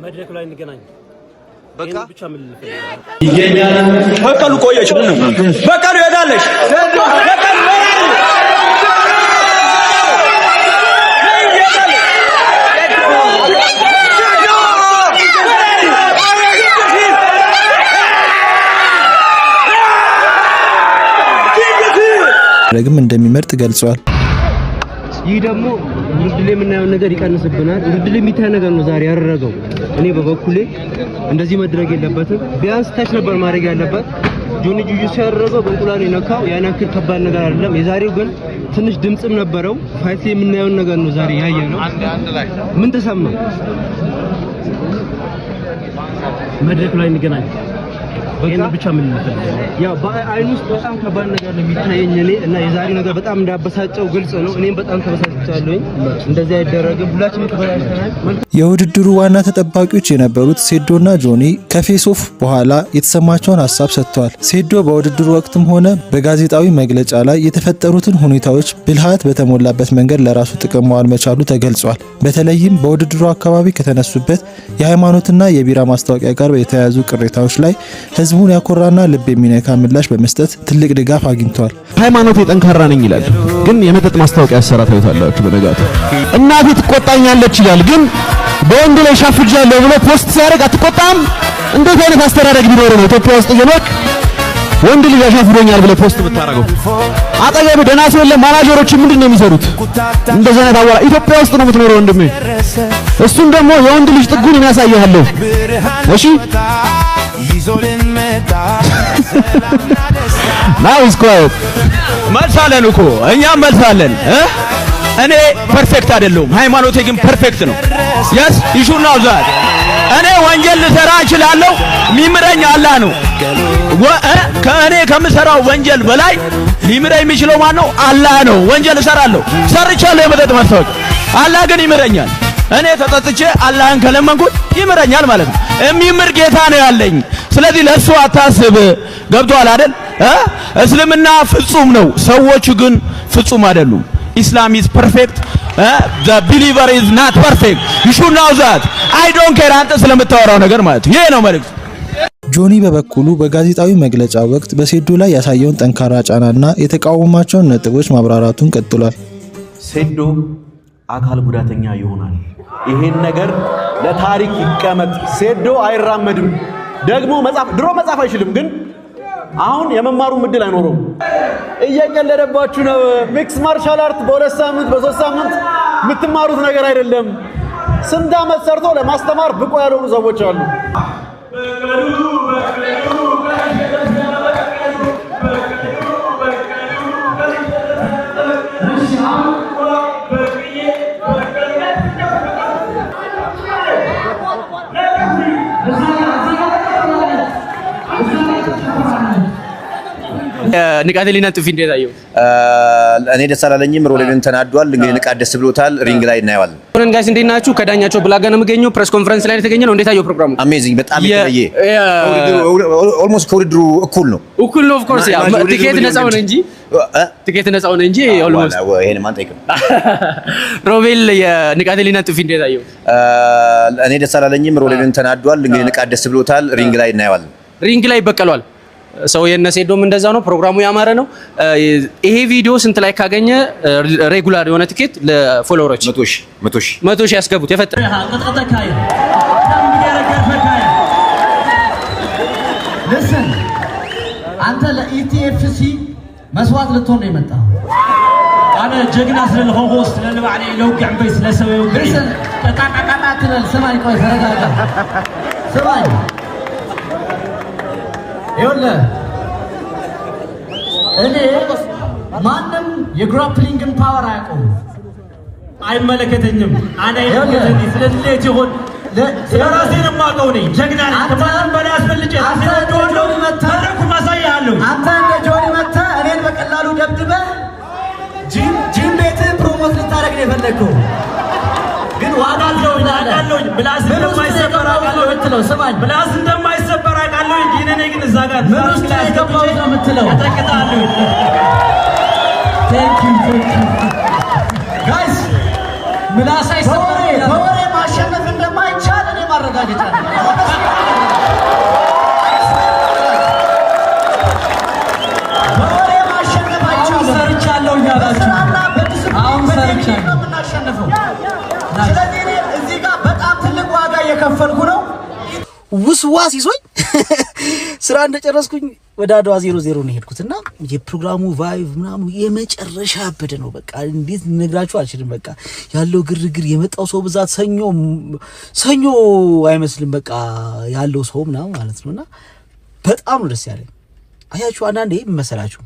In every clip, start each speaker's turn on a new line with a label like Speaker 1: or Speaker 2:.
Speaker 1: መድረክ ላይ እንገናኝ።
Speaker 2: በቃ
Speaker 1: ብቻ ምን ልፈልግ
Speaker 2: በቀሉ ቆየች። ምን በቀሉ ሄዳለች። በቀሉ
Speaker 3: ማድረግም እንደሚመርጥ ገልጿል።
Speaker 1: ይህ ደግሞ ውድድር ላይ የምናየውን ነገር ይቀንስብናል። ውድድር ላይ የሚታይ ነገር ነው ዛሬ ያደረገው። እኔ በበኩሌ እንደዚህ መድረግ የለበትም። ቢያንስ touch ነበር ማድረግ ያለበት። ጆኒ ጁጁትሱ ያደረገው በእንቁላል የነካው ያን ያክል ከባድ ነገር አይደለም። የዛሬው ግን ትንሽ ድምፅም ነበረው። Fight ላይ የምናየውን ነገር ነው ዛሬ ያየነው። ምን ተሰማ? መድረክ ላይ እንገናኝ። ይሄን ብቻ ምን ልፈልግ ያው በአይን ውስጥ በጣም ከባድ ነገር ነው የሚታየኝ እኔ እና የዛሬው ነገር በጣም እንዳበሳጨው ግልጽ ነው። እኔም በጣም ተበሳጭቻለሁኝ። እንደዚህ አይደረግም። ሁላችንም ተበሳጭተናል።
Speaker 3: የውድድሩ ዋና ተጠባቂዎች የነበሩት ሴዶና ጆኒ ከ face off በኋላ የተሰማቸውን ሀሳብ ሰጥተዋል። ሴዶ በውድድሩ ወቅትም ሆነ በጋዜጣዊ መግለጫ ላይ የተፈጠሩትን ሁኔታዎች ብልሃት በተሞላበት መንገድ ለራሱ ጥቅም መዋል መቻሉ ተገልጿል። በተለይም በውድድሩ አካባቢ ከተነሱበት የሃይማኖትና የቢራ ማስታወቂያ ጋር የተያያዙ ቅሬታዎች ላይ ህዝቡን ያኮራና ልብ የሚነካ ምላሽ በመስጠት ትልቅ ድጋፍ አግኝቷል።
Speaker 4: ሃይማኖቴ ጠንካራ ነኝ ይላል፣ ግን የመጠጥ ማስታወቂያ ያሰራ ታዩታላችሁ። በነጋቱ እናቴ ትቆጣኛለች ይላል፣ ግን በወንድ ላይ ሻፍጃለሁ ብሎ post ሲያደርግ አትቆጣም? እንዴት አይነት አስተዳደግ ቢኖር ነው ኢትዮጵያ ውስጥ እየኖርክ ወንድ ልጅ አሻፍዶኛል ብለህ post የምታደርገው? አጠገብህ ደህና ሰው የለም። ማናጀሮች ምንድን ነው የሚሰሩት? እንደዚህ አይነት አወራ ኢትዮጵያ ውስጥ ነው የምትኖረው ወንድሜ። እሱን ደግሞ የወንድ ልጅ ጥጉን እኔ ያሳይሃለሁ። እሺ፣ now is quiet።
Speaker 2: መልሳለን እኮ፣ እኛም መልሳለን እ እኔ perfect አይደለሁም፣ ሃይማኖቴ ግን perfect ነው። Yes, you should know that። እኔ ወንጀል ልሰራ እችላለሁ፣ ሚምረኝ አላህ ነው። ከእኔ ከምሰራው ወንጀል በላይ ሊምረኝ የሚችለው ማን ነው? አላህ ነው። ወንጀል እሰራለሁ፣ ሰርቻለሁ የመጠጥ ማስታወቂያ፣ አላህ ግን ይምረኛል። እኔ ተጸጽቼ አላህን ከለመንኩት ይምረኛል ማለት ነው። የሚምር ጌታ ነው ያለኝ። ስለዚህ ለእሱ አታስብ። ገብቶሃል አይደል? እስልምና ፍጹም ነው፣ ሰዎቹ ግን ፍጹም አይደሉም። Islam is perfect, the believer is not perfect. You should know that. I don't care አንተ ስለምታወራው ነገር ማለት ነው። ይሄ ነው መልእክቱ።
Speaker 3: ጆኒ በበኩሉ በጋዜጣዊ መግለጫ ወቅት በሴዶ ላይ ያሳየውን ጠንካራ ጫናና የተቃወማቸውን ነጥቦች ማብራራቱን ቀጥሏል።
Speaker 5: ሴዶ አካል ጉዳተኛ ይሆናል። ይሄን ነገር ለታሪክ ይቀመጥ። ሴዶ አይራመድም። ደግሞ መጻፍ ድሮ መጻፍ አይችልም፣ ግን አሁን የመማሩ እድል አይኖረውም። እየቀለደባችሁ ነው። Mixed martial art በ2 ሳምንት በ3 ሳምንት የምትማሩት ነገር አይደለም። ስንት ዓመት ሰርቶ ለማስተማር ብቁ ያልሆኑ ሰዎች አሉ።
Speaker 6: ንቃተ ህሊና ጥፊ እንዴት አየው?
Speaker 7: እኔ ደስ አላለኝም። ሮቤልን ተናዷል። እንግዲህ ንቃት ደስ ብሎታል። Ring ላይ እናየዋለን።
Speaker 6: ሆነን guys፣ እንዴት ናችሁ? ከዳኛቸው ብላ ጋር ነው የምገኘው። Press conference ላይ የተገኘ ነው። እንዴት አየው ፕሮግራሙ?
Speaker 7: Amazing፣ በጣም የተለየ፣ almost ከውድድሩ እኩል ነው።
Speaker 6: እኩል ነው። Of course ያ ቲኬት ነፃ ሆነ እንጂ፣ ቲኬት ነፃ ሆነ እንጂ almost።
Speaker 7: ይሄን ማን ጠይቅም።
Speaker 6: ሮቤል፣ የንቃተ ህሊና ጥፊ እንዴት አየው?
Speaker 7: እኔ ደስ አላለኝም። ሮቤልን ተናዷል። እንግዲህ ንቃት ደስ ብሎታል። Ring ላይ እናየዋለን።
Speaker 6: Ring ላይ ይበቀሏል። ሰው የነ ሴዶም እንደዛ ነው። ፕሮግራሙ ያማረ ነው። ይሄ ቪዲዮ ስንት like ካገኘ regular የሆነ ቲኬት ለ follower ኦች?
Speaker 7: 100,000፣ 100,000።
Speaker 6: 100,000 ያስገቡት የፈጠረ።
Speaker 8: Listen፣ አንተ ለ ETFC መስዋዕት ልትሆን ነው የመጣው።
Speaker 9: ኣነ ጀግና ስለዝኾንኩ ስለ ንባዕለይ ለውግዕ እምበይ ስለ ሰብ የውግዕ።
Speaker 8: Listen፣ ቀጣቀጣ አትበል። ስማኝ፣ ቆይ ተረጋጋ። ስማኝ፣ ይኸውልህ እኔ ማንም የ grappling ን power አያውቀውም።
Speaker 9: አይመለከተኝም። ኣነ አይመለከተኒ። ስለ ድሌት ይኹን ስለ ራሴን የማውቀው ነኝ። ጀግና ነኝ። ከማንም በላይ አስፈልጬ
Speaker 8: አንተ
Speaker 9: ራሴን
Speaker 8: እንደ
Speaker 9: እወደዋለሁ።
Speaker 8: ጆኒ መተህ
Speaker 9: መድረኩን ማሳያለሁ።
Speaker 8: አንተ እንደ ጆኒ መተህ እኔን በቀላሉ ደብድበህ ጂም ቤትህን promote ልታደርግ ነው የፈለግከው፣ ግን ዋጋ አለው ይላል።
Speaker 9: አውቃለሁኝ ምላስ
Speaker 8: ምን ውስጥ ነው
Speaker 9: እንደማይሰበር
Speaker 8: የገባሁት ነው
Speaker 9: አውቃለሁኝ።
Speaker 8: የምትለው? ስማኝ፣
Speaker 9: ምላስ እንደማይሰበር አውቃለሁኝ። ግን እኔ ግን እዛ ጋር
Speaker 8: ምን ውስጥ ነው የገባሁት ነው የምትለው?
Speaker 9: እቀጠቅጥሃለሁኝ።
Speaker 8: Thank you, thank you guys።
Speaker 9: ምላስ አይሰበርም።
Speaker 8: በወሬ ማሸነፍ እንደማይቻል እኔ ማረጋገጥ ማረጋገጫ ነው። በወሬ ማሸነፍ አይቻልም።
Speaker 9: ሰርቻለሁ እያላችሁ
Speaker 8: በስራና በዲስፕሊን
Speaker 9: አሁን
Speaker 8: በቴክኒክ
Speaker 9: ሰርቻለሁ።
Speaker 8: ነው የምናሸንፈው። ስለዚህ እኔ እዚህ ጋር በጣም ትልቅ ዋጋ እየከፈልኩ ነው።
Speaker 10: ውስዋስ ይዞኝ ስራ እንደጨረስኩኝ ወደ አድዋ 0-0 ነው የሄድኩት እና የፕሮግራሙ vibe ምናምን የመጨረሻ ያበደ ነው። በቃ እንዴት ልነግራችሁ አልችልም። በቃ ያለው ግርግር፣ የመጣው ሰው ብዛት፣ ሰኞ ሰኞ አይመስልም። በቃ ያለው ሰው ምናምን ማለት ነው እና በጣም ነው ደስ ያለኝ። አያችሁ፣ አንዳንዴ ምን መሰላችሁ፣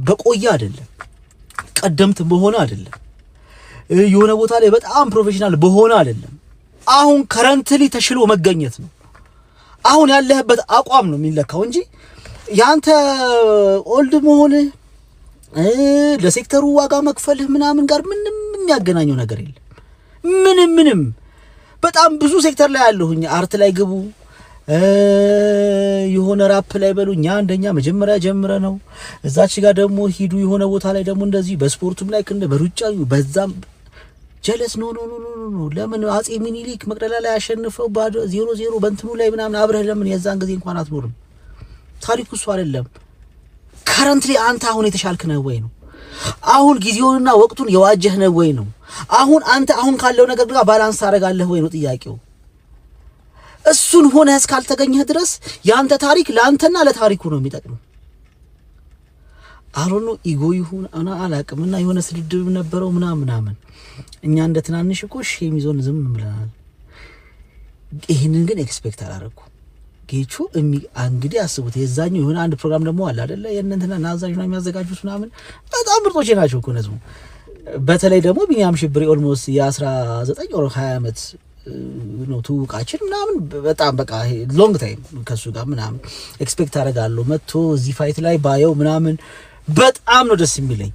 Speaker 10: በቆየ አይደለም፣ ቀደምት በሆነ አይደለም፣ የሆነ ቦታ ላይ በጣም professional በሆነ አይደለም፣ አሁን currently ተሽሎ መገኘት ነው። አሁን ያለህበት አቋም ነው የሚለካው እንጂ ያንተ old መሆንህ፣ ለሴክተሩ ዋጋ መክፈልህ ምናምን ጋር ምንም የሚያገናኘው ነገር የለም። ምንም ምንም። በጣም ብዙ ሴክተር ላይ ያለሁኝ፣ art ላይ ግቡ፣ የሆነ ራፕ ላይ በሉ፣ እኛ አንደኛ መጀመሪያ ጀምረ ነው። እዛች ጋር ደግሞ ሂዱ፣ የሆነ ቦታ ላይ ደግሞ እንደዚህ፣ በስፖርቱም ላይ ክንደ በሩጫ በዛም ጀለስ፣ no, no, no, no, no። ለምን አጼ ሚኒሊክ መቅደላ ላይ አሸንፈው ባዶ 0-0 በእንትኑ ላይ ምናምን አብረህ ለምን የዛን ጊዜ እንኳን አትኖርም? ታሪኩ እሱ አይደለም። Currently አንተ አሁን የተሻልክ ነህ ወይ ነው። አሁን ጊዜውንና ወቅቱን የዋጀህ ነህ ወይ ነው። አሁን አንተ አሁን ካለው ነገር ጋር balance ታደርጋለህ ወይ ነው ጥያቄው። እሱን ሆነህ እስካልተገኘህ ድረስ የአንተ ታሪክ ለአንተና ለታሪኩ ነው የሚጠቅመው። አሮኖ ego ይሁን እና አላቅም እና የሆነ ስድድብ ነበረው ምናምን ምናምን። እኛ እንደ ትናንሽ እኮ shame ይዞን ዝም ብለናል። ይህንን ግን expect አላረኩም። ጌቹ እንግዲህ አስቡት፣ የዛኛው የሆነ አንድ ፕሮግራም ደግሞ አለ አይደለ? የእነንትና ናዛዥ ነው የሚያዘጋጁት ምናምን፣ በጣም ምርጦቼ ናቸው እኮ እነዚሁ። በተለይ ደግሞ ቢኒያም ሽብሬ almost የ19 or 20 ዓመት ነው ትውውቃችን ምናምን፣ በጣም በቃ long time ከሱ ጋር ምናምን expect አደርጋለሁ። መጥቶ እዚህ fight ላይ ባየው ምናምን በጣም ነው ደስ የሚለኝ።